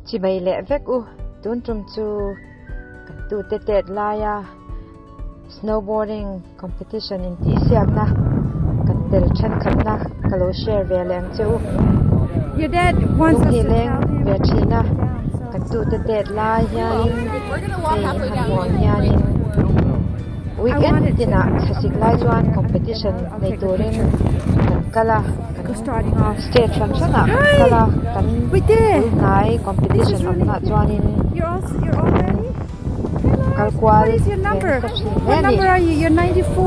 Chibai leh vek u, tun tum chu kan tute tet laia snowboarding competition intihsiakna kan tel thenkhatna ka lo share ve leh ang che u. Lung hi leng ve thin a, kan tute tet lai hianin hei han hmuh ang hianin weekend tinah thlasik lai chuan competition nei turin kan kal a. State hran hranah kan kal a, kan bul hnai competition awmnaah chuanin kan kal kual ve nasa thin hle a ni.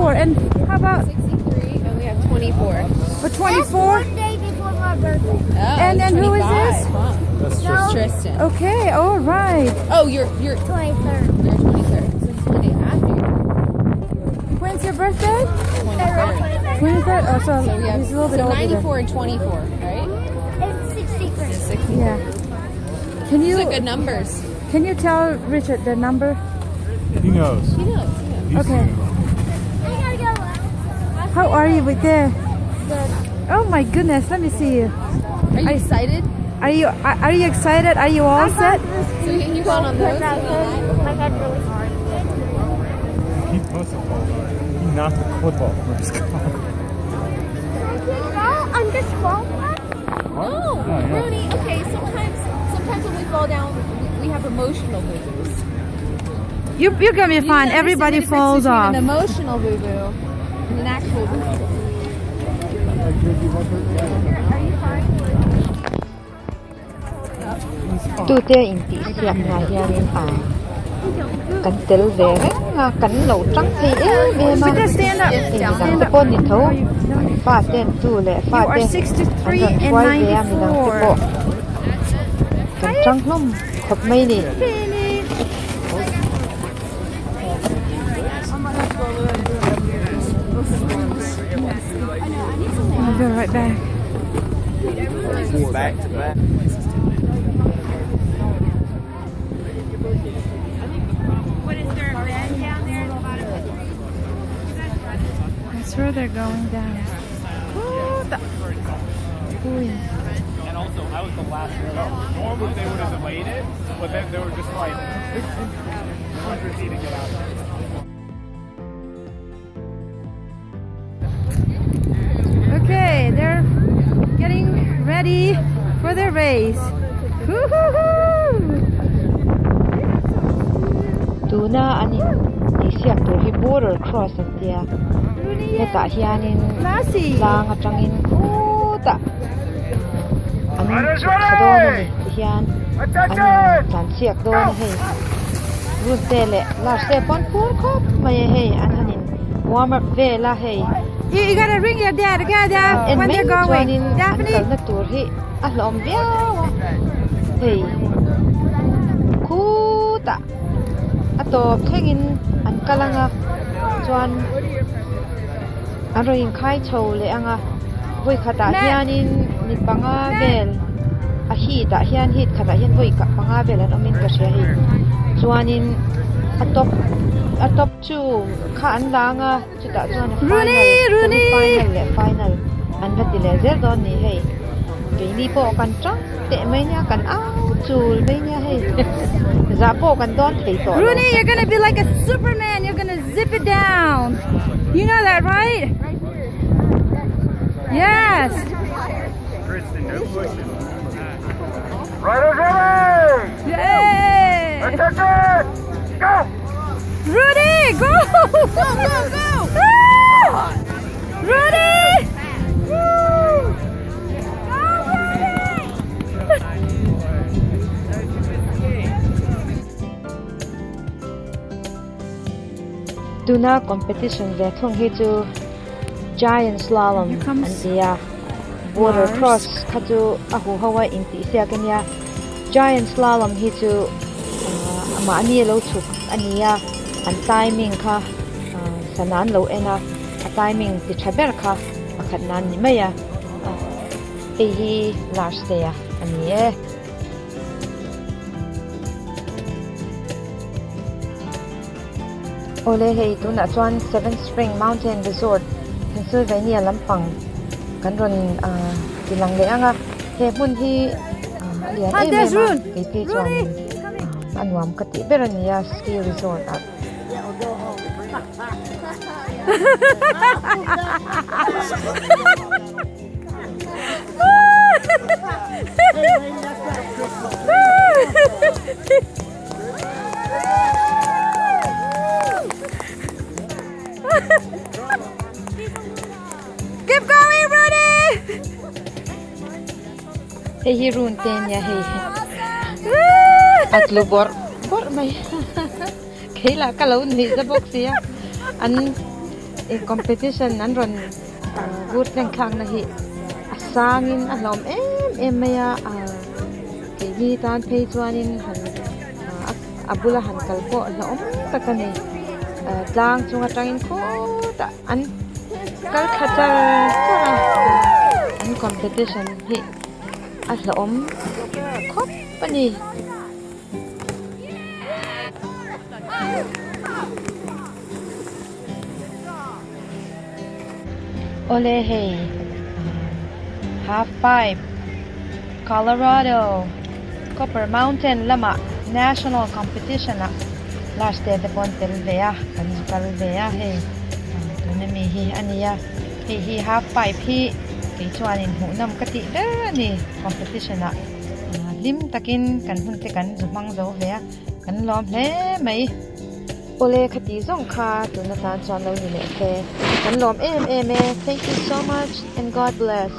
23rd? Oh, so, so we have, he's a little bit so older. 94 and 24, right? And 63. 63. Yeah. Can you These are good numbers. Can you tell Richard the number? He knows. He knows. He knows. He's Okay. seen it all. I gotta go. How are you with there? Oh my goodness, let me see you. Are you excited? Are you are, are you excited? Are you all set? So you, you going on those? You on that? My head really hard. He must have fallen. He knocked the clip off of his car. No, I'm just qualified. No, Oh, yeah. Rooney. Okay, sometimes sometimes when we fall down, we, we have emotional boo boos. You you're gonna be fine. Everybody falls off. An emotional boo boo and an actual boo boo. Tute intihsiakna hianin ah kan tel ve reng a kan lo tang thei em em a With the stand up. hei Stand midang te up. pawh ni tho fa ten tu leh fa You are te an 63 rawn and hruai ve a midang te 94. pawh kan tang hlawm khawp mai a ni. I'll be right back. Back to back. That's where they're going down. Ooh, the- Ui. And also, I was the last to go. Normally they would have delayed it, but then they were just like, urgency to get out. Okay, they're getting ready for their race. Woo-hoo-hoo! Tuna an in tihsiak tur hi border cross an tia hetah hianin Lassie! tlang atangin khutah an thla dawn a ni tihian an in tlanchhiak dawn a hei Runte leh Lars te pawn phur khawp mai a hei an han in warm up vel a hei You, you gotta ring your dad, okay, an Dad, en when mai they're going. chuanin an Daphne, kalna tur hi a hlawm viau a hei khutah a tawp thlengin an kal ang a chuan an rawn inkhai chho leh ang a vawi khatah hianin mi panga vel a heat ah hian heat khatah hian vawi panga vel an awmin ka hria hei chuanin a top a top chu kha an la ang a chutah chuan a final semi final leh final an va ti leh zel dawn ni hei keini pawh kan tang teh mai nia kan au chul mai nia hei zah pawh kan dawn thei tawh lo. Rooney, you're gonna be like a Superman. You're gonna zip it down. You know that, right? Yes. Kristen, no pushing. Riders ready! Yay! Attention! Go! Rudy, go! Go, go, go! Ah! Rudy! Woo! Go, Rudy! Tuna competition ve thung hi chu giant slalom Here comes an ti a border Lars. cross kha chu a huh ho a intihsiak ania giant slalom hi chu ah mahni a lo chhuk a ni a an timing kha ah sana an lo en a a timing ti tha ber kha pakhat nan ni mai a hei hi Lars te a ani e. Awle hei tunah chuan Seven Spring Mountain Resort Pennsylvania lampang kan rawn ah ti lang leh ang a he hmun hi ah. a lian em em a kei phei chuanin a nuam ka tih ber a ni a ski resort ah. Keep going, Rudy! Hei hi run te ania hei hi a tlu bawrh bawrh mai kei lah ka lo nuih za bawk sia an ih competition an rawn vur thleng thlak na hi a sang in a hlawm em em mai a ah keini tan phei chuanin han a bula han kal pawh hlauhawm tak a ni ah tlang chung atangin khutah an kal thla char char a an competition hi a hlauhawm khawp a ni. Awle hei half pipe Colorado Copper Mountain lamah national competition ah last te te pawh an tel ve a kan zu kal ve a hei tuna mi hi a nia hei hi half pipe hi kei chuanin hmuhnawm ka tih ber a ni competition ah hlim takin kan hun te kan zu hmang zo ve a kan lawm hle mai. Awle khati zawng kha tuna tan chuan lo ni leh se kan lawm em em e thank you so much and God bless.